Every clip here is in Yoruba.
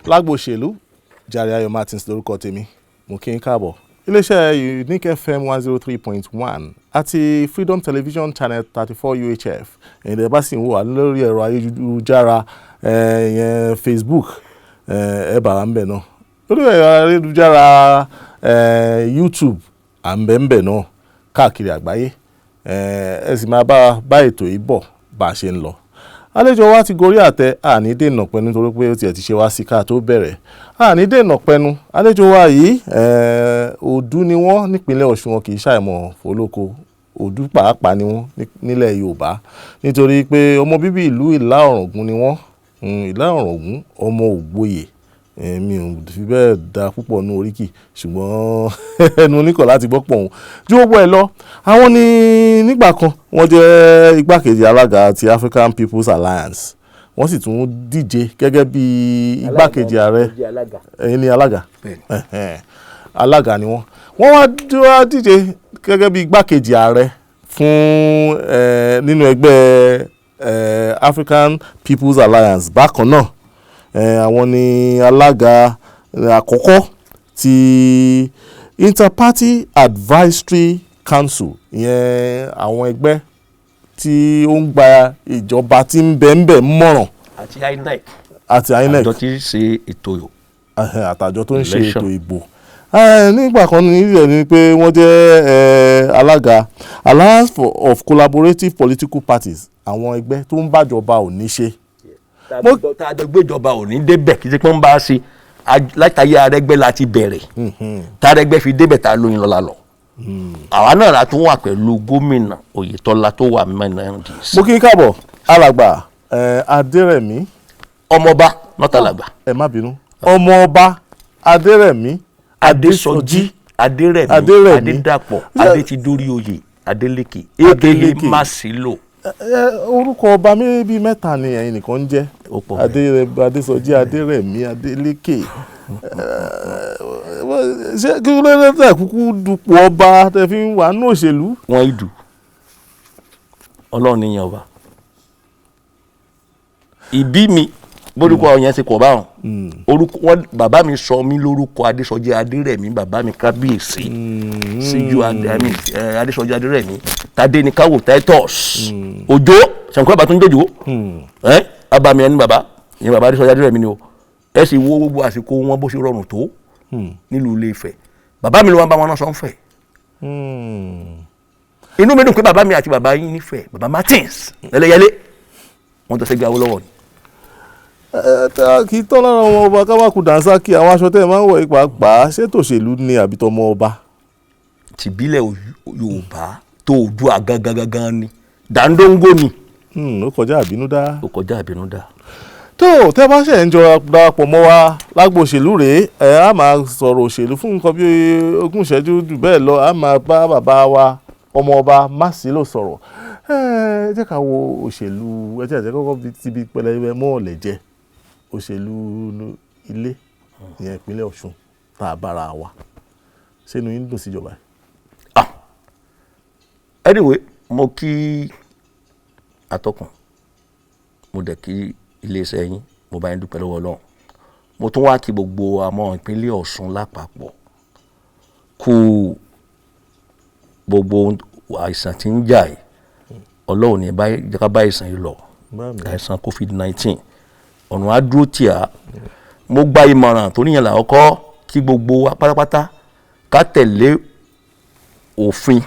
Lágbo òṣèlú, Jàre Ayọ̀ Martins lórúkọ tèmi. Mo kí n káàbọ̀. Iléeṣẹ́ Unique FM 103.1 àti Freedom Television Channel 34 UHF. Ẹ̀yin tẹ́ bá sì ń wò wá lórí ẹ̀rọ ayélujára, ìyẹn Facebook, ẹ bá wa ń bẹ̀ náà. Lórí ẹ̀rọ ayélujára YouTube, à ń bẹ̀ ń bẹ̀ náà káàkiri àgbáyé. Ẹ sì máa bá ètò yìí bọ̀ bá a ṣe ń lọ. Àlejò wa ti gorí àtẹ, àní dènà pẹnu, nítorí pé ó tiẹ̀ ti ṣe wá sí ká tó bẹ̀rẹ̀. Àní dènà pẹnu. Àlejò wa yìí, òdú ni wọ́n nípínlẹ̀ Ọ̀ṣun. Wọn kì í ṣàìmọ̀ fólóko. Òdú pàápàá ni wọ́n nílẹ̀ Yorùbá, nítorí pé ọmọ bíbí ìlú Ìlá Ọ̀ràngún ni wọ́n. Ìlá Ọ̀ràngún, ọmọ Ògboyè. Mi ò fi bẹ́ẹ̀ da púpọ̀ nú oríkì, ṣùgbọ́n ẹnu oníkọ̀ láti gbọ́ pọ̀ òun ju gbogbo ẹ̀ lọ. Àwọn ní nígbà kan, wọ́n jẹ́ igbákejì alága ti African People's Alliance. Wọ́n sì tún díje gẹ́gẹ́ bí igbákejì ààrẹ. Ẹ̀yin ni alága? Bẹ́ẹ̀ni. Alága ni wọ́n. Wọ́n wá díje gẹ́gẹ́ bí igbákejì ààrẹ fún nínú ẹgbẹ́ African People's Alliance bákan náà. Àwọn ni alága àkọ́kọ́ ti Interparty Advisory Council, ìyẹn àwọn ẹgbẹ́ tí ó ń gba ìjọba tí ń bẹ ń bẹ mọ̀ràn. Àti INEC. Àti INEC. Àjọ tí ń ṣe ètò Àtàjọ tó ń ṣe election. Ètò ìbò. Nígbà kan nílẹ̀ ni pé wọ́n jẹ́ alága Alliance of Collaborative Political Parties, àwọn ẹgbẹ́ tó ń bàjọba ò ní ṣe. Tá a jọ gbéjọba ò ní débẹ̀, kì í ṣe pé ń bá a ṣe. Látàyé Arẹ́gbẹ́ la ti bẹ̀rẹ̀, tàrẹ́gbẹ́ fi débẹ̀, tá a lóyún lọ́la lọ. Àwa náà la tún wà pẹ̀lú gómìnà Oyètọ́lá tó wà mẹ́rin. Mo kí n káàbọ̀, alàgbà Adérẹ̀mí. Ọmọọba nọ́tàlàgbà. Ẹ má bínú, ọmọọba Adérẹ̀mí. Adésọjí Adérẹ̀mí. Adérẹ̀mí. Adédàpọ̀ Adétidórí oyè Adélékè aka Adélékè. Masilo. Orúkọ ọba bíi mẹ́ta ni ẹ̀yin nìkan ń jẹ́. Ó pọ̀ bẹ́ẹ̀. Adésọjí Adérẹ̀mí Adélékè. Ṣé kí ló dé tẹ̀ kúkú dupò ọba tẹ fi ń wà nínú òṣèlú? Wọ́n ìdù Ọlọ́run níyàn ọba ìbí mi bórúkọ yẹn ti kọ̀ báwọn orúkọ wọn. Bàbá mi sọ mí lórúkọ Adésọjí Adérẹ̀mí. Bàbá mi, kábíyèsí síjú Adésọjí Adérẹ̀mí Tadéníkàwò Titus Òjó Ṣàǹkó, bàbá tó ń jòjò ẹ abàmì ẹni bàbá ìyẹn, bàbá Adésọjí Adérẹ̀mí ni o. Ẹ sì wo gbogbo àsìkò wọn bó ṣe rọrùn tó nílùú Ilé Ifẹ̀. Bàbá mi ló wá bá wọn náà sọ ń fẹ̀. Inú mi dùn pé bàbá mi àti bàbá yín nífẹ̀ẹ́, bàbá Martins Ẹlẹ́yẹlé, wọ́n jọ ṣẹ́gbẹ́ Awólọ́wọ̀ ni. Ẹ tá kì í tọ́ lára ọmọ ọba káwákù dànsákì. Àwọn aṣọ tẹ́ ẹ máa ń wọ̀ ipa pa, ṣé tòṣèlú ni àbí tọmọ ọba? Tìbílẹ̀ Yorùbá tó Oòduà gangan gangan ni, dàńdóńgó ni. Ó kọjá àbínúdá. Ó kọjá àbínúdá. Tó tẹ́ bá ṣe ń jọ darapọ̀ mọ́ wa, lágbo òṣèlú rèé. Ẹ á máa sọ̀rọ̀ òṣèlú fún nǹkan bí 20 ìṣẹ́jú jù bẹ́ẹ̀ lọ. Á máa bá bàbá wa ọmọọba Másìlò sọ̀rọ̀. Ẹ jẹ́ ká wo òṣèlú. Ẹ jẹ́ àjẹ́ kọ́kọ́ bí ti bí pẹlẹbẹ mọ́ ọ̀lẹ̀ jẹ́ òṣèlú ilé, ìyẹn ìpínlẹ̀ Ọ̀ṣun tá a bára wa. Ṣé inú yín dùn síjọba yìí? Ah, anyway, mo kí atọ́kùn, mo dẹ̀ kí iléeṣẹ́ yín. Mo bá yín dúpẹ́ lọ́wọ́ Ọlọ́run. Mo tún wá kí gbogbo àmọ́ ìpínlẹ̀ Ọ̀ṣun lápapọ̀ kú gbogbo àìsàn tí ń jà yìí. Ọlọ́run ní jẹ́ ká bá àìsàn yìí lọ. Àìsàn COVID-19, ọ̀run á dúró tì á. Mo gba ìmọ̀ràn tó níyàn làwọn kọ́ kí gbogbo wa pátápátá ká tẹ̀lé òfin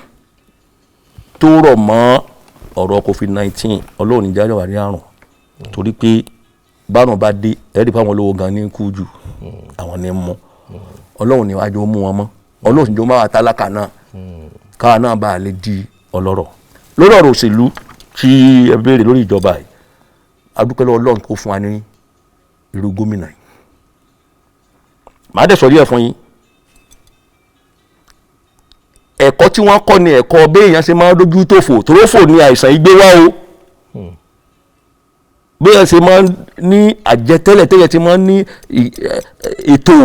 tó rọ̀ mọ́ ọ̀rọ̀ COVID-19. Ọlọ́run ní jáde wà ní àrùn, torí pé bárùn bá dé, ẹ̀rí pé àwọn olówó gan ní kú jù, àwọn ní mú. Ọlọ́run ní wájú mú wọn mọ́. Ọlọ́run sì jọ máa tálákà náà, káwa náà bá a lè di ọlọ́rọ̀. Lórí ọ̀rọ̀ òṣèlú tí ẹ béèrè lórí ìjọba yìí, a dúpẹ́ lọ́wọ́ Ọlọ́run kó fún wa ní irú gómìnà yìí. Màá dẹ̀ sọ díẹ̀ fún yín. Ẹ̀kọ́ tí wọ́n kọ́ ni ẹ̀kọ́ béèyàn ṣe máa ń dójú tòfò tòrófò ní àìsàn yìí gbé wá o, béèyàn ṣe máa ń ní àjẹtẹ́lẹ̀ tẹ́lẹ̀ tí máa ń ní ètò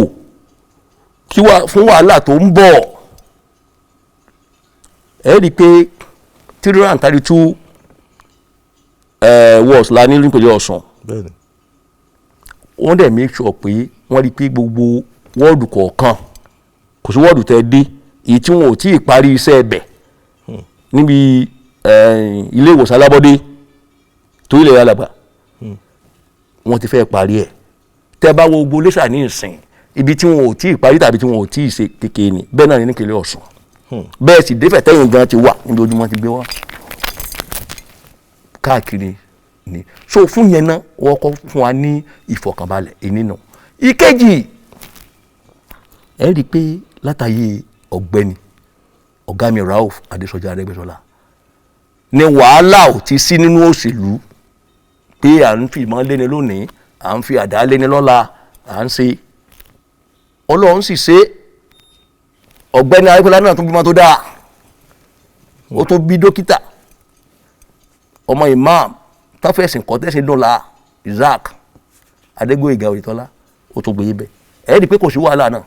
kí wà fún wàhálà tó ń bọ̀. Ẹ rí i pé 332 wards la ní nípìnlẹ̀ Ọ̀ṣun. Wọ́n dẹ̀ make sure pé Wọ́n rí i pé gbogbo wọ́ọ̀dù kọ̀ọ̀kan, kò sí wọ́ọ̀dù tẹ́ dé èyí tí wọn ò tí ì parí iṣẹ́ ẹbẹ̀ níbi ilé ìwòsàn alábọ́dé torí ilẹ̀ alàgbà wọ́n ti fẹ́ parí ẹ̀. Tẹ́ bá wo gbogbo Iléṣà ní ìsìn, ibi tí wọn ò tí ì parí tàbí tí wọn ò tí ì ṣe kékeré ni. Bẹ́ẹ̀ náà ní nípínlẹ̀ Ọ̀ṣun, bẹ́ẹ̀ sì défẹ̀ tẹ́yìn gan ti wà níbi ojúmọ́ ti gbé wá káàkiri ni. So fún yẹn náà, wọ́n kọ́ fún wa ní ìfọ̀kànbalẹ̀ ìnínà. Ìkejì, ẹ rí i pé látàyè ọ̀gbẹ́ni ọ̀gá mi Rauf Adésọjí Arẹ́gbẹ́ṣọlá ni wàhálà ò ti sí nínú òṣèlú, pé à ń fi ìmọ̀ léni lónìí, à ń fi àdá léni lọ́la, à ń ṣe. Ọlọ́run sì ṣe, ọ̀gbẹ́ni Arẹ́gbẹ́ṣọlá náà tún bímọ tó dáa, ó tún bí dókítà, ọmọ imam táfẹ̀sìn kọ́tẹ́sìn dọ́là, Isaac Adégbóyèga Oyètọ́lá, ó tún gbé yé bẹ́ẹ̀. Ẹ rí i pé kò sí wàhálà náà.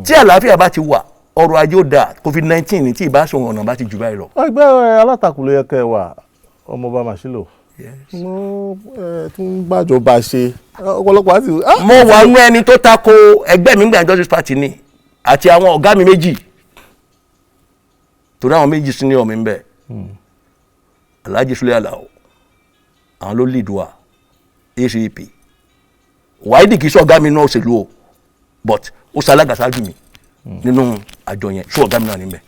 Tí àlàáfíà bá ti wà, ọrọ̀ ajé ó dáa. COVID-19 ní tí ìbá sọ̀rọ̀ ọ̀nà bá ti jù báyìí lọ. Ẹgbẹ́ alátakò ló yẹ kẹ́ ẹ wà, ọmọọba Màṣílò. Mo tún gbàjọba ṣe ọ̀pọ̀lọpọ̀ àti. Mo wà nú ẹni tó tako ẹgbẹ́ mi gbà, Justice Party ni, àti àwọn ọ̀gá mi méjì, torí àwọn méjì senior mi ń bẹ, Alhaji Sule Alao, àwọn ló lead wa ACP. Wáídì kì í sọ ọ̀gá mi náà òṣèlú o, but ó ṣalága ṣáájú mi nínú àjọ yẹn, sọ ọ̀gá mi náà níbẹ̀.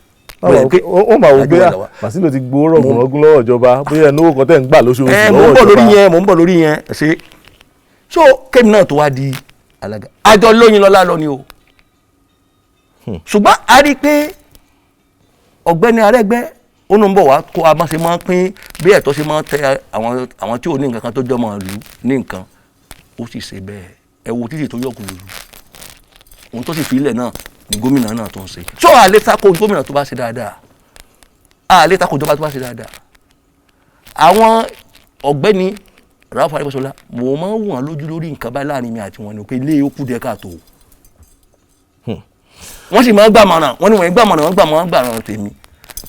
Ó máa wò pé Màṣílò ti gbowó rọ̀gùnrọ̀gùn lọ́wọ́ ìjọba, bóyá ẹnu owó kan tẹ̀ ń gbà lóṣooṣù lọ́wọ́ ìjọba. Mò ń bọ̀ lórí yẹn, mò ń bọ̀ lórí yẹn. Ṣe so kémi náà tó wá di alága àjọ lóyin lọ́lá lọ ni o. Ṣùgbọ́n a rí i pé ọ̀gbẹ́ni Arẹ́gbẹ́ ó ní ń bọ̀ wá kó a bá ṣe máa ń pín bí ẹ̀tọ́ ṣe máa ń tẹ àwọn tí ò ní nǹkan kan tó jọmọ ìlú ní nǹkan. Ó sì ṣe bẹ́ẹ̀. Ẹ wo títì tó yọkù lòlù, ohun tó sì fi ilẹ̀ náà ni gómìnà náà tó ń ṣe. So àlè tako gómìnà tó bá ṣe dáadáa, àlè tako ìjọba tó bá ṣe dáadáa. Àwọn ọ̀gbẹ́ni Ralph Arẹ́gbẹ́ṣọlá, mo máa ń wọ̀n lójú lórí nǹkan báyìí láàrin mi àti wọn ni pé ilé ó kù díẹ̀ káàtó. Wọ́n sì máa ń gbàmọ̀ràn, wọ́n ní wọ́n gbàmọ̀ràn, wọ́n gbàmọ̀ràn, gbàmọ̀ràn tèmi.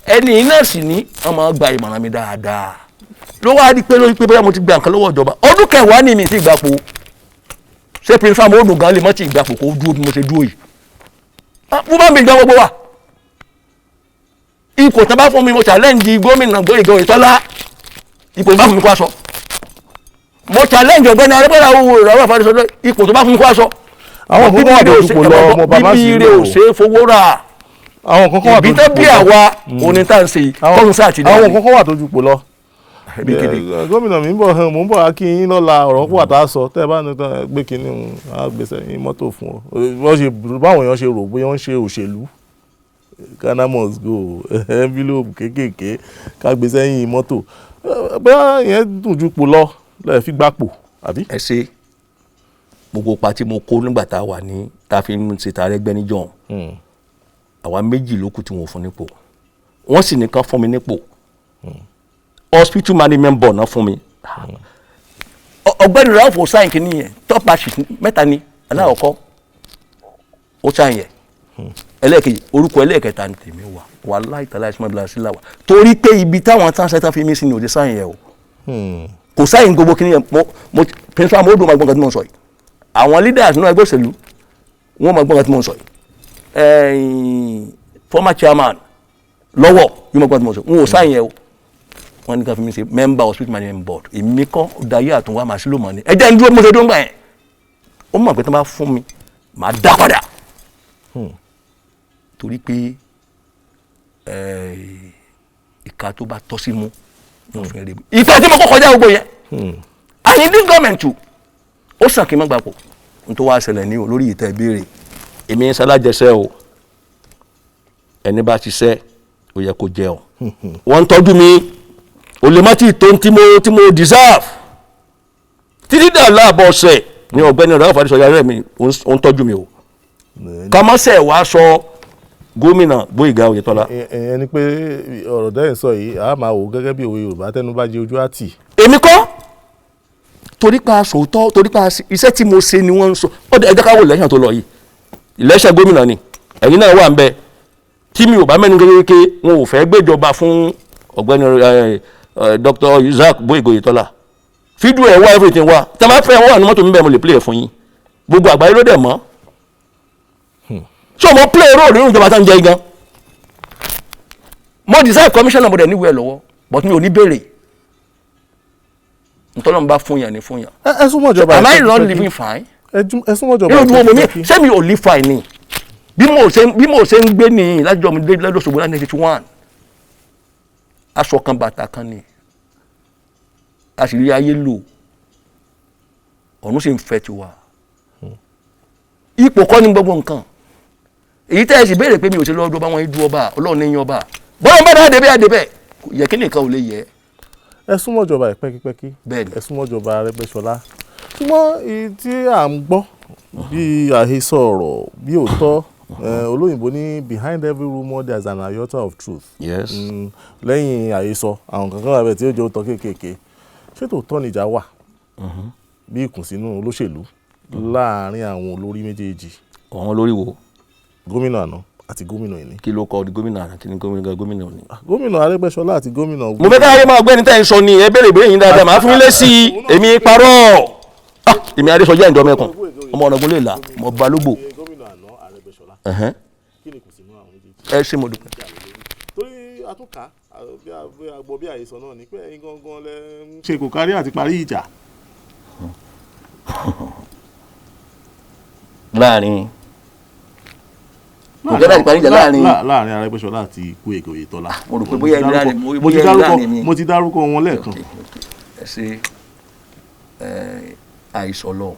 Ẹni náà sì ní wọ́n máa gba ìmọ̀ràn mi dáadáa. Ló wá di pé lórí pé bóyá mo ti gba nǹkan lọ́wọ́ ìjọba, ọdún kẹwàá ní mi ti gbapò. Ṣé Prince Fáwọn odò gan lè mọ́ ti gbapò kó dúró bí mo ṣe dúró yìí? Mo bá mi gbọ́ gbogbo wa ipò tán bá fún mi, mo challenge gómìnà Gbóyèga Oyètọ́lá, ipò tó bá fún mi kó aṣọ. Mo challenge ọ̀gbẹ́ni Arẹ́gbẹ́ṣọlá owó ìrọ̀rùn àfàdésọlá, ipò tó bá fún mi kó aṣọ. Àwọn kan wà tó dupò lọ, ọmọ bàbá sí lò bíbí rẹ ò ṣe é fowó rà. Àwọn kan wà tó ìbí tó bí àwa òní tá à ń ṣe kọ́run sáà ti dáa. Àwọn kan wà tó dupò lọ. Gómìnà mi ń bọ̀, mò ń bọ̀ wá kí yín lọ́la. Ọ̀rọ̀ kó wà tá a sọ tẹ́ ẹ bá ní gbé kínní á gbèsè yín mọ́tò fún ọ. Wọ́n ṣe báwọn èèyàn ṣe rò bóyá wọ́n ṣe òṣèlú, Ghana must go, envelope kéékèèké ká gbé sẹ́yìn mọ́tò, bóyá ìyẹn dùn ju pò lọ lẹ́ẹ̀ fi gbapò àbí. Ẹ ṣe gbogbo pa tí mo kó nígbà tá a wà ní tá a fi ń ṣe tààrẹ gbẹ́ níjọ́, àwa méjì ló kù tí wọn ò fún nípò, wọ́n sì nìkan fún mi nípò. Hospital management board náà fún mi. Ọ̀gbẹ́ni Ralph sign kìíní yẹn, top batch mẹ́ta ni. Aláwọ̀kọ́ ó sign yẹn, ẹlẹ́ẹ̀kejì orúkọ, ẹlẹ́ẹ̀kẹta ni tèmi wà. Wàláhì tàlá ìsúnmọ́ ìbílẹ̀ sí làwà, torí pé ibi táwọn tán ṣe tán fi mí sí ni ò dé sign yẹn o. Kò sign gbogbo kìíní yẹn. Mo principal mo dùn máa gbọ́n kan tí mo sọ yìí. Àwọn leaders náà ẹgbẹ́ òṣèlú wọ́n máa gbọ́n kan tí mo sọ yìí. Former chairman lọ́wọ́ yóò máa gbọ́n tí mo sọ yìí. Wọn ò sign yẹn o. Wọ́n ní ká fi mi ṣe member hospital management board. Èmi kọ́ dayé àtúnwá màá sí ló mọ̀ ni. Ẹ jẹ́ ń dúró bí mo ṣe dúró ń gbà yẹn. Ó mọ̀ pé tí wọ́n bá fún mi, màá dá padà, torí pé ìka tó bá tọ́ sí mú ní òfin rẹ̀. Ìfẹ́ tí mo kọ́ kọjá gbogbo yẹn, and in this government too, ó sàn kí n má gbapò. N tó wá ṣẹlẹ̀ ní o lórí ìtẹ́ ìbéèrè, èmi ń ṣalájẹsẹ́ o. Ẹni bá ṣiṣẹ́, ó yẹ kó jẹ o. Wọ́n ń tọ́jú mi, o lè má tí tó tí mo deserve títí dà láàbọ̀ ọ̀sẹ̀ ní. Ọ̀gbẹ́ni Ralph Adésọyà rẹ̀ mi ó ń tọ́jú mi o, kàmọ́sẹ̀ wàá sọ gómìnà Gbóyèga Oyètọ́lá. Ẹni pé ọ̀rọ̀ dẹ́yìn sọ yìí, a máa wò gẹ́gẹ́ bí òwe Yorùbá, tẹnu bá jẹ ojú àtì. Èmi kọ́, torí pa sòótọ́, torí pa iṣẹ́ tí mo ṣe ni wọ́n ń sọ. Ó dẹ̀ ẹ jẹ́ ká wò lẹ́sàn tó lọ yìí, ìlẹ́sẹ̀ gómìnà ni ẹ̀yin náà wà ń bẹ tí mi ò bá mẹ́nu kékeré. Wọn ò fẹ́ gbéjọba fún ọ̀gbẹ́ni Dr. Isaac Gbóyèga Oyètọ́lá. Fídíò ẹ̀ wá, everything wá. Tí a bá fẹ́ wọ́n wà ní mọ́tò mi bẹ́ẹ̀, mo lè play ẹ̀ fún yín. Gbogbo àgbáyé ló dẹ̀ mọ́. Ṣé o mọ play role nínú ìjọba tó ń jẹ gan? Mo design commissioner, mo dẹ̀ níwèé lọ́wọ́, but mi ò ní béèrè. Ntọ́lọ́run bá fún yàn ní fún yàn. Ẹ súnmọ́ ìjọba. Am I not living fine? Ẹ súnmọ́ ìjọba. Nínú ìdúró mo ní, ṣé mi ò live fine ni? Bí mo ṣe ń gbé ní lájọ́ mi dé lọ́sọ̀gbọ́n láti 1981, aṣọ kan, bàtà kan ni, a sì rí ayé lò, ọ̀run sì ń fẹ́ tiwa. Ipò kọ́ ní gbogbo nǹkan. Èyí tẹ́ ẹ sì béèrè pé mi ò ṣe lọ́dọ̀ bá wọn yín du ọba, Ọlọ́run ní yan ọba, bọ́lá bá dáa débẹ̀ débẹ̀ yẹ kí nìkan ò lè yẹ. Ẹ súnmọ́ ìjọba ẹ̀ pẹ́kípẹ́kí. Bẹ́ẹ̀ni. Ẹ súnmọ́ ìjọba Arẹ́gbẹ́ṣọlá, ṣùgbọ́n èyí tí à ń gbọ́ bí àhesọ ọ̀rọ̀, bí òótọ́, olóyìnbó ní "Behind every rumour there is an iota of truth." Yes. Lẹ́yìn àhesọ, àwọn kankan wà bẹ́ẹ̀ tí ó jẹ́ òótọ́ kéékèèké. Ṣé tòótọ́ nìjà wà bí ìkùnsínú olóṣèlú láàárín àwọn olórí méjèèjì? Àwọn olórí wo? Gómìnà àná àti gómìnà ìní. Kí ló kọ gómìnà àná? Kí ni gómìnà gómìnà òní? Gómìnà Arẹ́gbẹ́ṣọlá àti gómìnà. Mo fẹ́ káyé máa gbẹ́ni tẹ́ ń sọ ni. Ẹ béèrè ìbéèrè yín dáadáa, màá fún yín lésì. Èmi parọ́? Ah, èmi Adésọjí Àyìndé ọmọ ẹkùn ọmọ ọ̀nàgún lè là mọ̀ balógbò. Gómìnà àná Arẹ́gbẹ́ṣọlá. Kí ni ìkùnsínú àwọn méjèèjì? Ẹ ṣé, mo dúpẹ́. Torí àtúnkà bí a gbọ́ bí àhesọ náà ni pé ẹ̀yin gangan lẹ ń ṣe kò kárí àti parí ìjà. Láàrin kò kẹ́lá ìparí ìjà láàrin láàrin Arẹ́gbẹ́ṣọlá àti Gbóyèga Oyètọ́lá. Mo rò pé bóyá ẹni láàrin mo ti bóyá ẹni dárúkọ láàrin mi. Mo ti dárúkọ wọn lẹ́ẹ̀kan. Ok. Ẹ ṣe ẹ àìsàn lọ,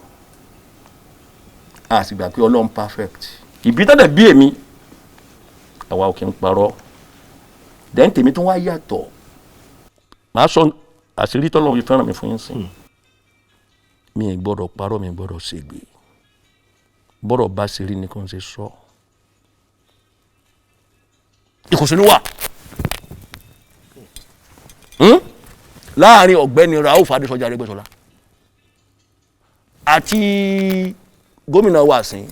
a sì gbà pé Ọlọ́run perfect. Ìbí tẹ́lẹ̀ bí èmi, àwa ò kí ń parọ́. Then tèmi tó wá yàtọ̀, màá sọ àṣírí tọ́lọ́run fi fẹ́ràn mi fún yín sìn. Mi ì gbọ́dọ̀ parọ́, mi ì gbọ́dọ̀ ṣègbè. Bọ́rọ̀ bá ṣe rí ni kò ń ṣe sọ. Ìkùnsínú wà láàrin ọ̀gbẹ́ni Rauf Adésọjí Arẹ́gbẹ́ṣọlá àti gómìnà Wàsín.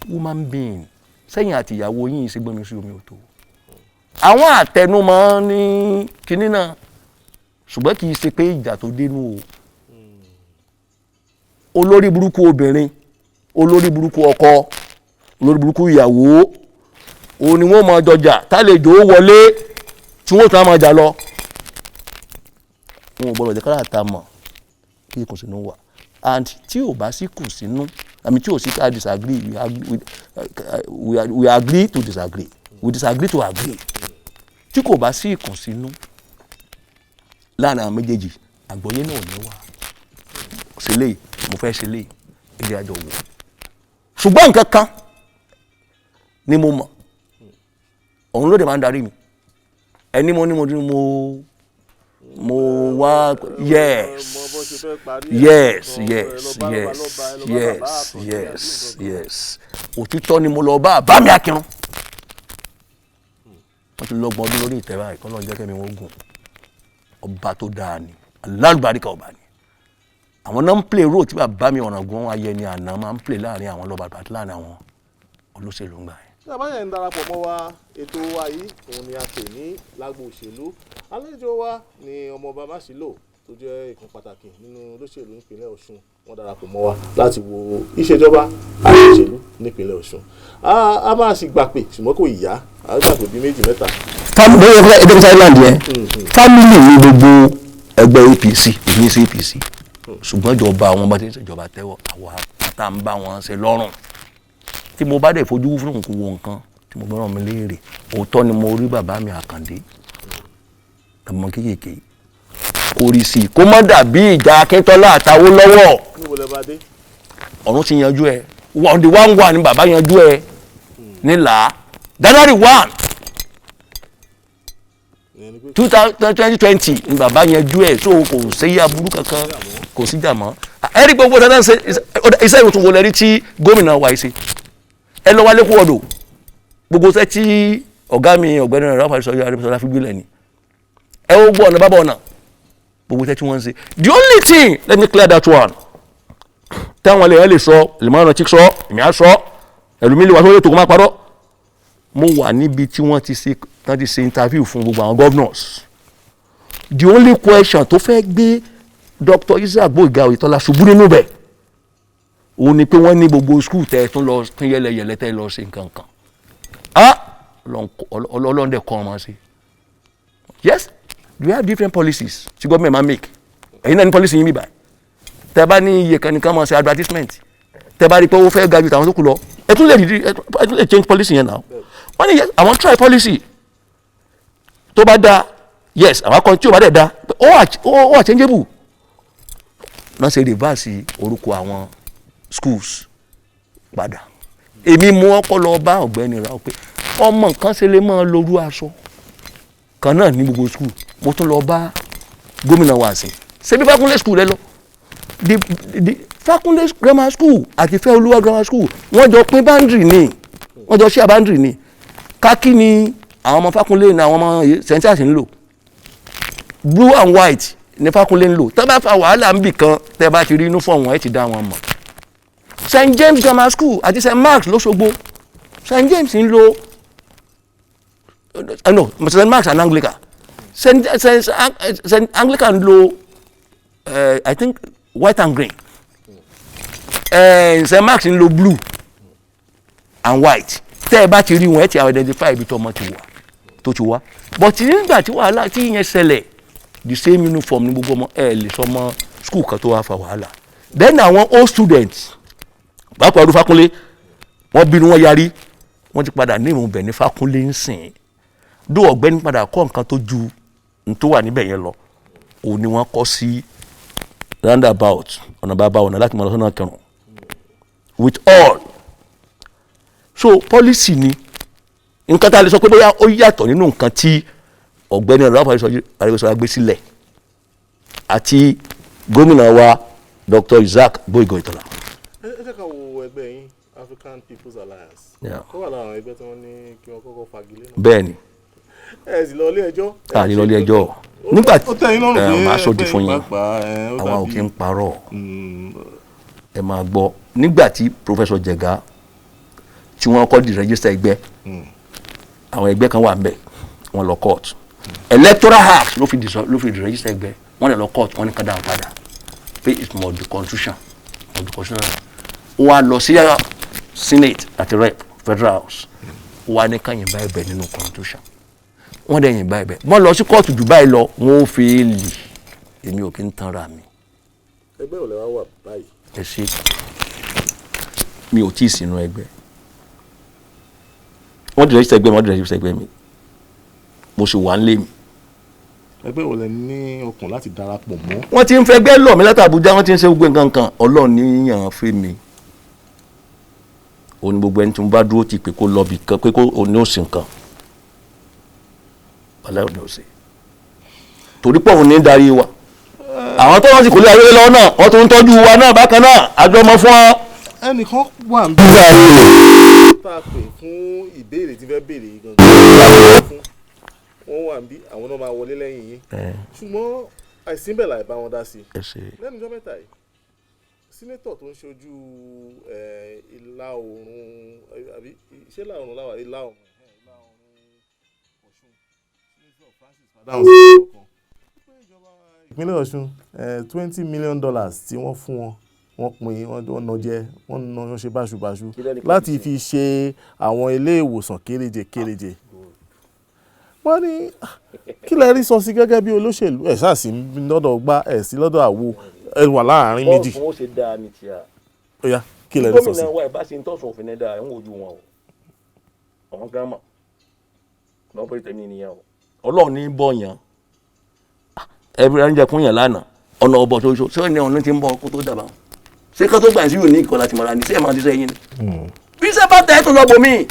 Human being sẹ́yìn àti ìyàwó yín ṣe gbọ́n mi sí omi òtó. Àwọn àtẹnumọ́ ní kinní náà, ṣùgbọ́n kì í ṣe pé ìjà tó dénú o. Olórí burúkú obìnrin, olórí burúkú ọkọ, olórí burúkú ìyàwó, òun ni wọ́n máa jọjà tálejò ó wọlé tí wọ́n tún á máa jà lọ. Wọn ò gbọ́dọ̀ jẹ́ kára ta mọ̀ kí ìkùnsínú wà. And tí ò bá sí kùnsínú àmì tí ò sí ká disagree, we agree, we agree to disagree, we disagree to agree. Tí kò bá sí ìkùnsínú láàrin àwọn méjèèjì, àgbọ́yé náà ò ní wà. Ṣe léyìí, mo fẹ́ ṣe léyìí, ilé àjọ wò. Ṣùgbọ́n nǹkan kan ni mo mọ̀, òun ló dé máa ń darí mi. Ẹni mo ní mo ní mo wá. Yes, òtítọ́ ni mo lọ bá bá mi Akírun. Wọ́n ti lọ́gbọ̀n ọdún lórí ìtẹ́ báyìí, kọ́ lọ́n jẹ́ kẹ́mi wọ́n gùn. Ọba tó dáa ni, alálùbáríkà ọba ni. Àwọn náà ń play role tí bàbá mi Ọ̀ràngún Ayẹni àná máa ń play láàrin àwọn lọ́ba àti láàrin àwọn olóṣèlú ń gbà yẹn. Tí a bá yẹn ń darapọ̀ mọ́ wa, ètò wa yìí òun ni a pè ní Lágbo Òṣèlú. Àlejò wa ni Ọmọọba Máṣílò, tó jẹ́ ìkan pàtàkì nínú olóṣèlú nípínlẹ̀ Ọ̀ṣun. Wọ́n darapọ̀ mọ́ wa láti wo ìṣèjọba àti òṣèlú nípínlẹ̀ Ọ̀ṣun. A máa sì gbà pé, ṣùgbọ́n kò yá, a gbà pé bíi méjì mẹ́ta. Bóyá ẹgbẹ́ Island yẹn, family ní gbogbo ẹgbẹ́ APC, èmi sí APC, ṣùgbọ́n ìjọba àwọn bá ti ń ṣèjọba tẹ́wọ̀, àwa tá ń bá wọn ṣe lọ́rùn. Tí mo bá dẹ̀ fojú fún nǹkan wo nǹkan tí mo gbọ́dọ̀ mi léèrè, òótọ́ ni mo rí bàbá mi Àkàndé ọmọ kéékèèké kò rí sí i, kó má dàbí ìjà Akíntọ́lá àtàwólọ́wọ̀. Níbo lẹ bá dé? Ọ̀run ti yanjú ẹ. On the one one ni bàbá yanjú ẹ nílà January 1 Ìyẹn ni pé 2020 ni bàbá yanjú ẹ, so kò sí aburú kankan, kò sí jà mọ́. Ẹ rí gbogbo dandan ṣe iṣẹ́ ìwòtún wo lẹ rí tí gómìnà wa yìí ṣe? Ẹ lọ wálé kú ọ̀dọ̀ gbogbo iṣẹ́ tí ọ̀gá mi ọ̀gbẹ́ni Rauf Adésọjí Arẹ́gbẹ́ṣọlá fi gbélé ni. Ẹ ó gbọ́ ọ̀nà bábà ọ̀nà gbogbo iṣẹ́ tí wọ́n ń ṣe. The only thing, let me clear that one, táwọn lè sọ lèmọ́ràn tí sọ, èmi á sọ, ẹlòmí lè wá sórí ètò kó má parọ́. Mo wà níbi tí wọ́n ti ṣe tán ti ṣe interview fún gbogbo àwọn governors. The only question tó fẹ́ gbé Dr. Isaac Gbóyèga Oyètọ́lá ṣubú nínú bẹ̀ Òun ni pé wọ́n ní gbogbo school tẹ́ ẹ tún lọ pín yẹlẹyẹlẹ, tẹ́ ẹ lọ ṣe nǹkan kan. Ah, Ọlọ́run dẹ̀ kọ́ ọmọ sí. Yes, we have different policies tí government máa make. Ẹ̀yin náà ní policy yín bíbá. Tẹ́ bá ní iye kan nìkan máa ṣe advertisement, tẹ́ bá rí i pé ó fẹ́ ga ju tàwọn tó kù lọ, ẹ tún lè change policy yẹn náà. Wọ́n ní yes, àwọn try policy tó bá da, yes, àwọn kan tí ò bá dẹ̀ da, ó wà changeable náà. Ṣe reverse orúkọ àwọn schools padà. Èmi mú ọkọ lọ bá ọ̀gbẹ́ni ra pé ọmọ nǹkan ṣe lè máa lorú aṣọ kan náà ní gbogbo school. Mo tún lọ bá gómìnà wa sí ṣebí Fákúnlé school lẹ lọ, the Fákúnlé Grammar School àti Fẹ́olúwa Grammar School, wọ́n jọ pín boundary ni, wọ́n jọ share boundary ni. Kákí ni àwọn ọmọ Fákúnlé ni àwọn ọmọ St. ń lò, blue and white ní Fákúnlé ń lò. Tẹ́ bá fa wàhálà ń bì kan, tẹ́ bá ti rí uniform wọn, ẹ ti dá wọn mọ̀. St James Grammar School àti St Mark's lọ́sọ̀gbọ̀, St James ń lo, no, St Mark's and Anglican, St Anglican lo, I think, white and green, St Mark's ń lo blue and white. Tẹ́ ẹ bá ti rí wọn, ẹ ti identify ibi tó ọmọ ti wà tó ti wá. But nígbà tí wàhálà tí yẹn ṣẹlẹ̀, the same uniform ní gbogbo ọmọ. Ẹ lè sọ ọmọ school kan tó wá fa wàhálà. Then àwọn old students, pàápàá ọdún Fákúnlé, wọ́n bínú, wọ́n yarí, wọ́n ti padà ní ìrùn bẹ̀ ní Fákúnlé ń sìn dó. Ọ̀gbẹ́ni padà kọ́ nǹkan tó ju n tó wà níbẹ̀ yẹn lọ. Òun ni wọ́n kọ́ sí roundabout ọ̀nà bàbá ọ̀nà láti mọ̀ lọ sọ́nà kẹrùn with all. So policy ni nǹkan tá a lè sọ pé bóyá ó yàtọ̀ nínú nǹkan tí ọ̀gbẹ́ni Rauf Arẹ́gbẹ́ṣọlá gbé sílẹ̀ àti gómìnà wa Dr. Isaac Gboyega Oyetola. Ẹ jẹ́ ká wo ẹgbẹ́ yín, African People's Alliance. Kó wà lára àwọn ẹgbẹ́ tí wọ́n ní kí wọ́n kọ́kọ́ fagilé náà. Bẹ́ẹ̀ ni. Ẹ sì lọ ilé ẹjọ́. A ní lọ ilé ẹjọ́ nígbà Ó tẹ́ yín lọ́rùn pé máa sọ di ẹgbẹ́ fún yín yín. pàápàá, ó Àwa ò dàbí- kí ń parọ́. Ẹ máa gbọ́, nígbà tí Professor Jega tí wọ́n kọ́ di register ẹgbẹ́, àwọn ẹgbẹ́ kan wà ń bẹ̀, wọ́n lọ court. Electoral Act ló fi register ẹgbẹ́. Wọ́n lè lọ court, wọ́n ní ká dáhùn padà pé it must be constitution, must be constitutional. Ó wá lọ sí Senate àti Rep, Federal House, ó wá ní ká yìn báyìí bẹ̀ nínú constitution. Wọ́n dẹ̀ yìn báyìí bẹ̀, wọ́n lọ sí kóòtù jù báyìí lọ, wọ́n ó fi lì. Èmi ò kí ń tanra mi. Ẹgbẹ́ ò lè wá wà báyìí? Ẹ ṣe, mi ò tí ì sínú ẹgbẹ́. Wọ́n ti register ẹgbẹ́ mi, wọ́n ti register ẹgbẹ́ mi, mo sì wà ń lé mi. Ẹgbẹ́ ò lè ní ọkàn láti darapọ̀ mọ́? Wọ́n ti ń fẹ́ gbẹ́ lọ̀ mí láti Àbújá, wọ́n ti ń ṣe gbogbo nǹkan kan. Ọlọ́run ní yàn án fún mi. Òun ni gbogbo ẹni tí mo bá dúró ti pé kó lọ bì kan, pé kó òun ní òsì nǹkan, ọlọ́run ní òsì, torí pé òun ní darí wa. Àwọn tó wọ́n sì kò lé ayé lọ́wọ́ náà, wọ́n tún ń tọ́jú wa náà bákan náà, àjọmọ́ fún ọ. Ẹnìkan wà ń bí tá a pè fún ìbéèrè tí fẹ́ béèrè yìí gangan fún wọn, wà ń bí, àwọn náà máa wọlé lẹ́yìn yín, ṣùgbọ́n àìsínbẹ̀ láì bá wọn dá sí i. Ẹ ṣe. Lẹ́nu ọjọ́ mẹ́ta yìí, senator tó ń ṣojú ìlà oòrùn, àbí ṣé ìlà oòrùn láwà, ìlà oòrùn Ọ̀ṣun, Senator Francis Fadahunsi kan, ìpínlẹ̀ Ọ̀ṣun, $20 million tí wọ́n fún wọn, wọ́n pín, wọ́n ná jẹ, wọ́n ná, wọ́n ṣe báṣubàṣu láti fi ṣe àwọn ilé ìwòsàn kéréje kéréje. Wọ́n ní, "Ah, kí lẹ rí sọ sí gẹ́gẹ́ bí olóṣèlú? Ẹ̀ ṣáà sí lọ́dọ̀ gbá ẹ̀, sí lọ́dọ̀ àwo, ẹ wà láàárín méjì." Bọ́ọ̀sì wọn ó ṣe dáa ní tíya. Ó yá, kí lẹ rí sọ sí? Gómìnà wa ẹ̀ bá ṣe ń tọ̀sán òfin ẹ̀ dáa, ẹ̀ ń wojú wọn o. Àwọn gírámà lọ́wọ́ pé tèmi nìyẹn o. Ọlọ́run ní bọ̀ yàn, ẹbí rẹ̀ ń jẹ kún yàn lánàá ọ̀nà ọ̀bọ̀ tó ṣe ní ọ̀nà tí ń bọ̀ kó tó dàbà. Ṣé kó tó gbà sí yóò ní ìkọlà tí mọ̀ra ní ṣé ẹ̀ máa ti sẹ́yìn ni bí ṣe bá tẹ̀ ẹ́ tó lọ bò mí.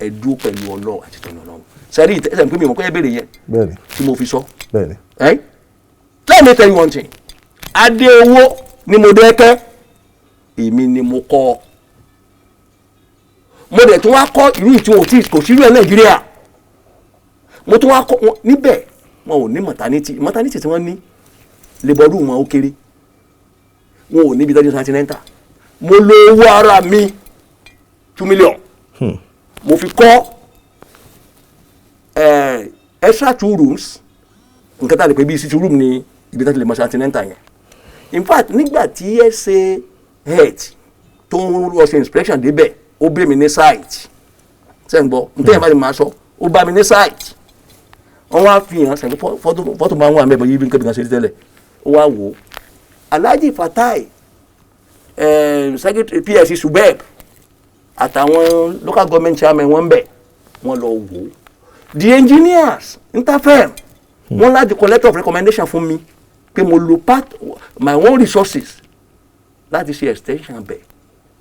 Ẹ dúró pẹ̀lú Ọlọ́run àti tọ̀nà Ọlọ́run sẹ́rí ẹsẹ̀ pé mi ò mọ̀ pé ẹ béèrè yẹn tí mo fi sọ. Bẹ́ẹ̀ni. Let me tell you one thing. Adé owó ni mo dẹ́kẹ́, èmi ni mo kọ́. Mo dẹ̀ tún wá kọ́ ìlú tí wọn ò tí kò sí irú ẹ̀ Nàìjíríà. Mo tún wá kọ́ wọn níbẹ̀, wọn ò ní maternity. Maternity tí wọ́n ní, labour room wọn ó kéré, wọn ò níbi tọ́jú antenatal. Mo lo owó ara mi, 2 million, mo fi kọ́ extra two rooms, nǹkan tá a lè pè bí sitting room ní ibi tá a ti lè mọ ṣe antenatal yẹn. In fact, nígbà tí ẹ ṣe Health tó ń lọ ṣe inspection débẹ̀, ó bẹ̀ mí ní site. Ṣé ń gbọ́ ntẹ́yìn bá ti máa sọ? Ó bá mi ní site, wọ́n wá fi hàn sẹ́ni fọ́tò máa ń wà mẹ́bọ̀ yìí bí nǹkan bí nǹkan ṣe rí tẹ́lẹ̀. Ó wá wò ó, Alhaji Fatai, secretary PSC SUBEB, àtàwọn local government chairman wọn bẹ̀, wọ́n lọ wò ó. The engineers interfirm, wọ́n láti kọ letter of recommendation fún mi pé mo lo part my own resources láti ṣe extension bẹ̀.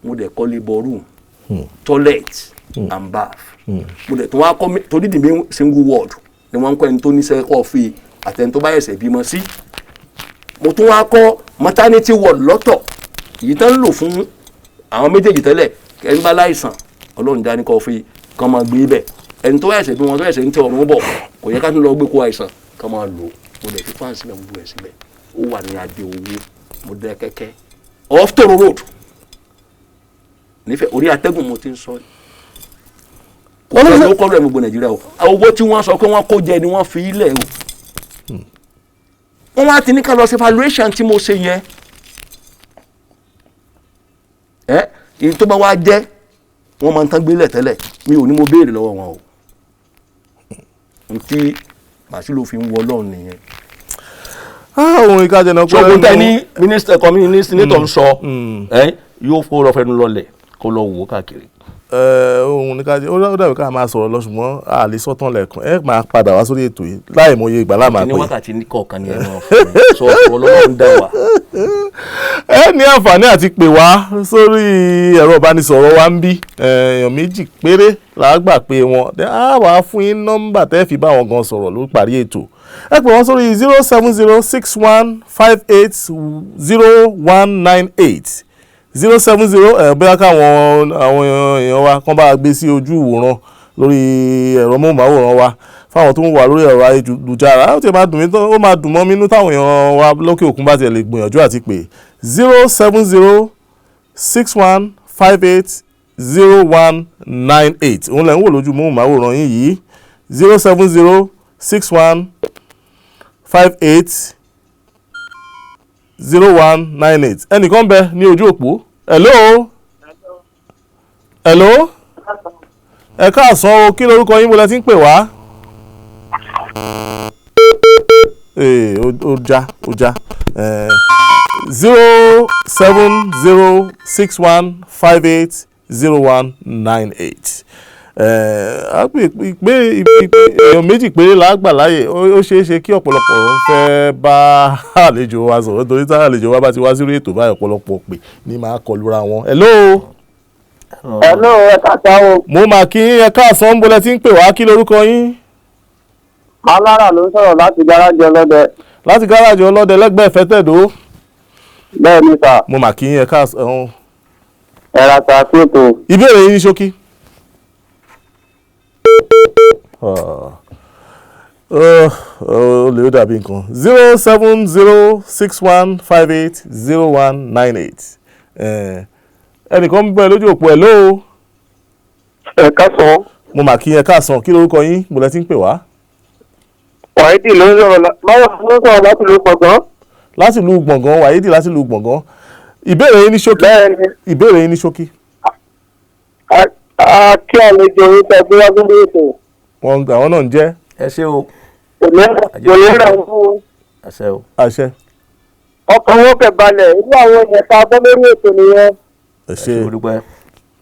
Mo dẹ̀ kọ́ labour room, toilet and bath. Mo dẹ̀ tún wá kọ́ torí the main single ward ni wọ́n ń kọ́ ẹni tó ní sẹ́kọ̀ fi àtẹni tó bá ẹsẹ̀ bímọ sí. Mo tún wá kọ́ maternity ward lọ́tọ̀, èyí tó ń lò fún àwọn méjèèjì tẹ́lẹ̀. Ẹni bá láìsàn, Ọlọ́run dání kọ́ fi kàn máa gbé bẹ̀. Ẹni tó ẹsẹ̀ bí wọn tó ẹsẹ̀ ń tẹ ọ̀run bọ̀, kò yẹ ká tún lọ gbé kó àìsàn kàn máa lò. Mo dẹ̀ fi fáǹsì síbẹ̀, gbogbo ẹ̀ síbẹ̀. Ó wà ní adé owó mo dẹ́ kẹ́kẹ́ off Toro Road nífẹ̀ẹ́ orí atẹ́gùn mo ti ń sọ yìí. Kò sọ ló kọ́ lóye gbogbo Nàìjíríà o. Owó tí wọ́n sọ pé wọ́n kó jẹ ni wọ́n fi ilẹ̀ o. Wọ́n wá ti ní ká lọ sí evaluation tí mo ṣe yẹn. Ẹ èyí tó bá wá jẹ́ wọ́n máa ń tán gbélé tẹ́lẹ̀, mi ò ní mo béèrè lọ́wọ́ wọn o. Ntí màsílò fi ń wọ Ọlọ́run nìyẹn. Ohun ìkájẹ náà. Ṣogun tẹ ní mínísítà kọ́mí ní senator ń sọ ẹ, yóò fó lọ fẹnu lọlẹ̀ kó lọ wò ó káàkiri. Ohun ní kájẹ, ó dàbí ká máa sọ̀rọ̀ lọ, ṣùgbọ́n a lè sọ́tàn lẹ́ẹ̀kan. Ẹ máa padà wá sórí ètò yìí láì mọye ìgbà láà máa ní pè. Wákàtí kọ̀ọ̀kan ni ẹ máa fún mi sọ ọ̀rọ̀ Ọlọ́run dá wa. Ẹ ní àǹfààní àti pè wá sórí ẹ̀rọ ìbánisọ̀rọ̀ wa ń bí. Èèyàn méjì péré là á gbà pé wọn á wàá fún yín nọ́mbà tẹ́ fi bá wọn gan sọ̀rọ̀ ló parí ètò. Ẹ pè wọ́n sórí 07061580198, 070. Ẹ bóyá káwọn àwọn èèyàn wa kán bá a gbé sí ojú ìwòran lórí ẹ̀rọ móhùnmáwòrán wa fáwọn tó ń wà lórí ẹ̀rọ ayélujára. Ó ti máa dùn mí tán, ó máa dùn mọ́ mi nínú táwọn èèyàn wa lókè òkun bá tiẹ̀ lè gbìyànjú àti pè 07061580198. Òun lẹ̀ ń wò lójú móhùnmáwòrán yín yìí, 07061580198. Ẹnìkan bẹ ní ojú òpó. Hello, hello, ẹ káàsán o. Kí lorúkọ yín, mo lẹ ti ń pè wá? Ee, ó já, ó já. 07061580198. Pé èèyàn méjì péré la gbà láàyè. Ó ṣeé ṣe kí ọ̀pọ̀lọpọ̀ fẹ́ bá àlejò wa sọ̀rọ̀, torí tá àlejò wa bá ti wá sórí ètò báyìí, ọ̀pọ̀lọpọ̀ pè ní máa kọlura wọn. Hello. Hello, ẹ káàsán o. Mo mà kí yín, ẹ káàsán. Ń bolẹ̀ tí ń pè wá? Kí lorúkọ yín? Alára ló ń sọ̀rọ̀ láti gáràjì Ọlọ́dẹ. Láti gáràjì Ọlọ́dẹ lẹ́gbẹ̀ẹ́ Fẹ́tẹ̀dó. Bẹ́ẹ̀ ni sà. Mo mà kí yín, ẹ káàsán. Ẹ ra ta sí ètò. Ìbéèrè yín ní ṣókí. Ó lè ó dàbí nǹkan. 07061580198. Ẹnìkan ń bẹ lójú òpó ẹ̀ lóo. Ẹ káàsán. Mo mà kí yín, ẹ káàsán. Kí lorúkọ yín, mo lẹ ti ń pè wá? Wàhídì ló ń sọ̀rọ̀ báwo ló ń sọ̀rọ̀ láti ìlú Gbọ̀ngàn. Láti ìlú Gbọ̀ngàn, Wàhídì láti ìlú Gbọ̀ngàn. Ìbéèrè yín ní ṣókí. Bẹ́ẹ̀ ni. Ìbéèrè yín ní ṣókí. A kí àlejò yín tẹ gbé wá sórí ètò. Wọn àwọn náà ń jẹ́. Ẹ ṣé o. Kò ní rẹ̀ fún Àṣẹ o. Àṣẹ. ọkàn wọn fẹ́ balẹ̀. Irú àwọn èèyàn tá a gbọ́ lórí ètò nìyẹn. Ẹ Ẹ ṣé. ṣé o, dúpẹ́.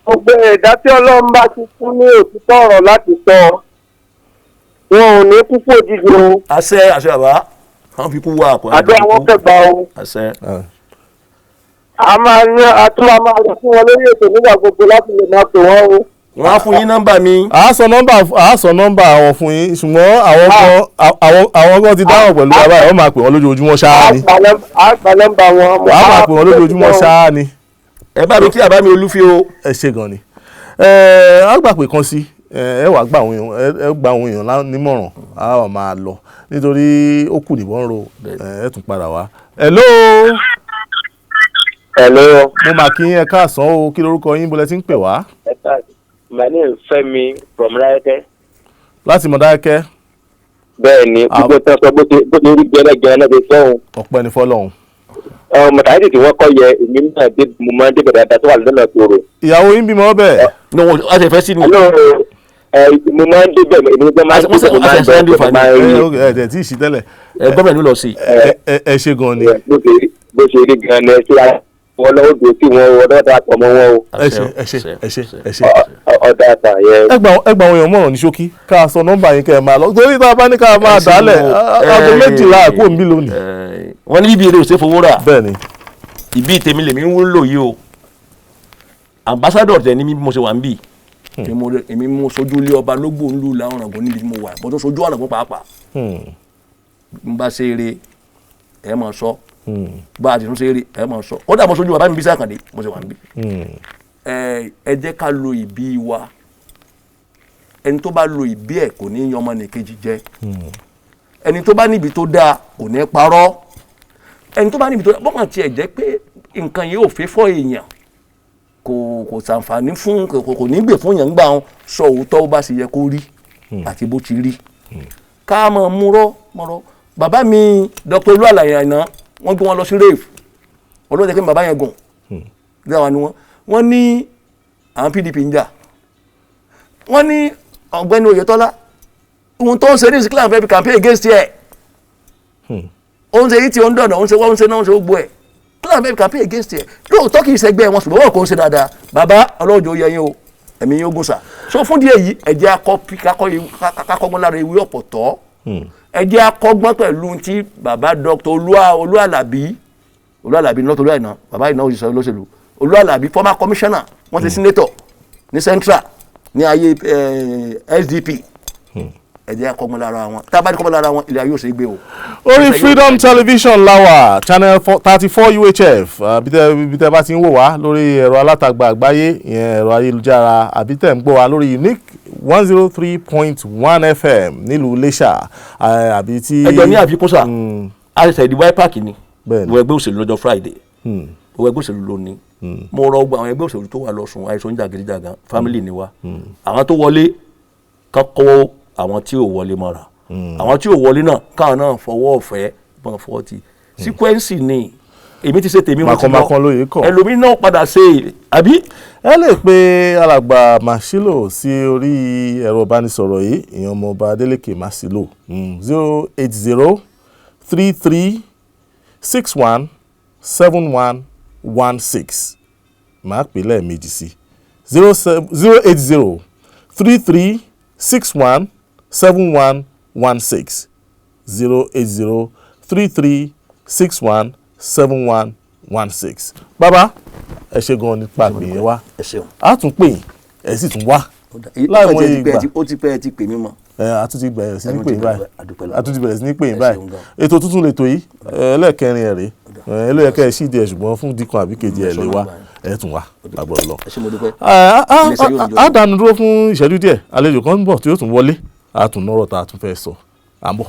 Gbogbo ẹ̀dá tí Ọlọ́run bá ti fún ní òtítọ́ ọ̀rọ̀ láti sọ, wọn ò ní kúkú òjijì o. Àṣẹ, àṣẹ bàbá, àwọn fi kú wá àpò. Àdúrà wọn fẹ́ gbà o. Àṣẹ. Ah. A máa ní àtúwà máa lọ fún wọn lórí ètò nígbà gbogbo láti lè máa pè wọ́n o. Wọ́n á fún yín nọ́mbà mi. À á sọ nọ́mbà àwọn fún yín, ṣùgbọ́n àwọn kan àwọn kan ti dáhùn pẹ̀lú bàbá ẹ̀, wọ́n máa pè wọ́n lójoojúmọ́ ṣáá ni. A gba nọ́mbà wọn. Wọ́n á máa pè wọ́n lójoojúmọ́ ṣáá ni. Ẹ bá mi kí àbá mi Olúfi o. Ẹ ṣe gan ni. Á gbà pé kan sí ẹ wàá gbà àwọn èèyàn, ẹ gba àwọn èèyàn nímọ̀ràn, á wà máa lọ nítorí ó kù níbọn ro. Ẹ tún padà wá. Hello. Hello. Mo mà kí yín, ẹ káàsán o. Kí lorúkọ yín, bọ́lẹ̀ tí ń pè wá? My name is Fẹ́mi from Ráyẹ́kẹ́. Láti Mọ̀dákẹ́kẹ́. Bẹ́ẹ̀ ni, gbogbo tán sọ bó ṣe rí gẹ́lẹ́gẹ́lẹ́ náà ti sọ̀hún. Ọpẹ́ ni fọ́lọ́run. Mọ̀tàlítì tí wọ́n kọ́ yẹ èmi náà dé, mo máa ń débẹ̀ dáadáa, tó wà lọ́nà tòrò. Ìyàwó yín bímọ bẹ́ẹ̀? No, wọn a ṣe fẹ́ sí ni. Àlọ́ ẹ, mo máa ń débẹ̀, èmi gan máa ń Wọ́n débẹ̀, mo máa ń ṣe bẹ̀, mo máa ń rí. Ẹ ẹ tí ì sí tẹ́lẹ̀. Ẹ gómìnà ló lọ sí. Ẹ ṣe gan ni. Bó ṣe rí gan ni. Ẹ ṣe wọn lọ́wọ́ dùn sí wọn, wọn lọ́wọ́ darapọ̀ mọ́ wọn o. Ẹ ṣe, ẹ ṣe, ẹ ṣe, ẹ ṣe. Ọ̀dà àtà yẹn. Ẹ gba àwọn èèyàn mọ̀ràn ní ṣókí, ká sọ nọ́mbà yín kẹ́ ẹ máa lọ, torí tá a bá ní ká máa dálẹ̀, aago 12 kò ń bí lónìí. Wọ́n ní ibi èrè ò ṣe fowó rà. Bẹ́ẹ̀ ni. Ìbí tèmi lèmi ń lò yìí o. Ambassador tẹ ní bí mo ṣe wà ń bì, èmi mo sojú ilé ọba lógbò ń lù láwọn ọ̀ràngún níbi tí mo wà, mo tún sojú ọ̀ràngún pàápàá. N bá ṣe eré, ẹ máa sọ, bá a ti tún ṣe eré, ẹ máa sọ. Kódà mo sojú bàbá mi Bísí Àkàndé, mo ṣe wà ń bì. Ẹ jẹ́ ká lo ìbí wa. Ẹni tó bá lo ìbí ẹ̀ kò ní yan ọmọnìkejì jẹ. Ẹni tó bá níbi tó dáa kò ní parọ́. Ẹni tó bá níbi tó dáa, bọ́kàn tiẹ̀ jẹ́ pé nǹkan yìí ò fẹ́ fọ́ èèyàn, kò ṣàǹfààní fún kò ní gbè fún èèyàn, gbà wọn sọ òótọ́ bó bá ṣe yẹ kó rí àti bó ti rí, ká mọ̀ múrọ́ mọ́rọ́. Bàbá mi Dr. Olú Àlàyé Àìná, wọ́n gbé wọn lọ sí rave olóòjẹ́ kí bàbá yẹn gùn dáwà ni wọ́n ní àwọn PDP ń jà. Wọ́n ní ọ̀gbẹ́ni Oyètọ́lá, ohun tó ń ṣe ní ìsìnkú fẹ́ fi campaign against ẹ̀. Ó ń ṣe yìí tí ó ń dọ̀nà, ó ń ṣe wọ́n, ń ṣe náà, ó ń ṣe gbogbo ẹ̀, kílà fẹ́ fi campaign against ẹ̀. Lóòótọ́ kì í ṣẹgbẹ́ wọn, ṣùgbọ́n wọn kò ń ṣe dáadáa. Bàbá ọlọ́jọ́ yẹ yín o, ẹ̀mí yín ó gùn sà. So fún díẹ̀ yìí, ẹ jẹ́ akọ́gbọ́n lára ewé ọ̀pọ̀tọ́. Ẹ jẹ́ akọ́gbọ́n pẹ̀lú tí bàbá Dr. Olú Àlàbí, Olú Àlàbí, not Olú Àìná, bàbá Àìná òṣìṣẹ́ olóṣèlú, Olú Àlàbí, former commissioner, wọ́n ti senator ní Central ní ayé SDP. Ẹ jẹ́ akọ́gbọ́n lára wọn. Tá a bá ní kọ́gbọ́n lára wọn, ilẹ̀ ayé ò ṣe é gbé o. Orí Freedom Television láwà, channel 34 UHF. Bí tẹ́ bá ti ń wò wá lórí ẹ̀rọ alátagbà àgbáyé, ìyẹn ẹ̀rọ ayélujára, àbí tẹ́ ń gbọ́ wá lórí Unique 103.1 FM nílùú Iléṣà, àbí tí. Ẹjọ ní àfikún sà, a ṣẹ̀ṣẹ̀ ìdìbò IPAC ni. Bẹ́ẹ̀ni. Wọ ẹgbẹ́ òṣèlú lọ́jọ́ Friday, wọ ẹgbẹ́ òṣèlú lónìí. Mo rọ gbogbo àwọn ẹgbẹ́ òṣèlú tó wà lọ́sùn, àìsàn jàgídíjàgan, family ni wa. Àwọn tó wọlé ká kọ́ àwọn tí ò wọlé mọ́ra, àwọn tí ò wọlé náà káwọn náà fọwọ́ ọ̀fẹ́ bọ́n fọwọ́ ti sequence ni. Èmi ti ṣe tèmi, mo ti lọ. Màkànmákàn lóye kọ̀. Ẹlòmíín náà padà ṣe, àbí. Ẹ lè pe alàgbà Masilo sí orí ẹ̀rọ ìbánisọ̀rọ̀ yìí, ìyẹn ọmọọba Adeleke Masilo, 08033617116. Màá pè lẹ́ẹ̀mejì sí 08033617116, 08033617116. Bàbá, ẹ ṣe gan nípa pè yẹn wá. Ẹ ṣeun. A tún pè yín, ẹ sì tún wá láìmọye ìgbà. Ó ti pẹ́ ẹ ti pè mí mọ́. Ẹ a tún ti bẹ̀rẹ̀ sí ní Ẹnu pè ti yín báyìí. Adúpẹ́ lọ́wọ́. A tún ti bẹ̀rẹ̀ sí ní pè yín Ẹ báyìí. ṣeun gan. Ètò tuntun lètò yìí, ẹlẹ́ẹ̀kẹrin ẹ̀ rèé. Ẹ ló yẹ kẹ́ ẹ ṣíde ẹ̀, ṣùgbọ́n fún díkan àbí kejì ẹ̀ lè wá, ẹ tún wá lágbọ́dọ̀ lọ. Ẹ ṣé, mo dúpẹ́. Iléeṣẹ́ yóò ní A dánu dúró fún ìṣẹ́jú díẹ̀. Àlejò kan ń bọ̀ tí yóò tún wọlé, a tún nọ́rọ̀ tá a tún fẹ́ sọ, à ń bọ̀.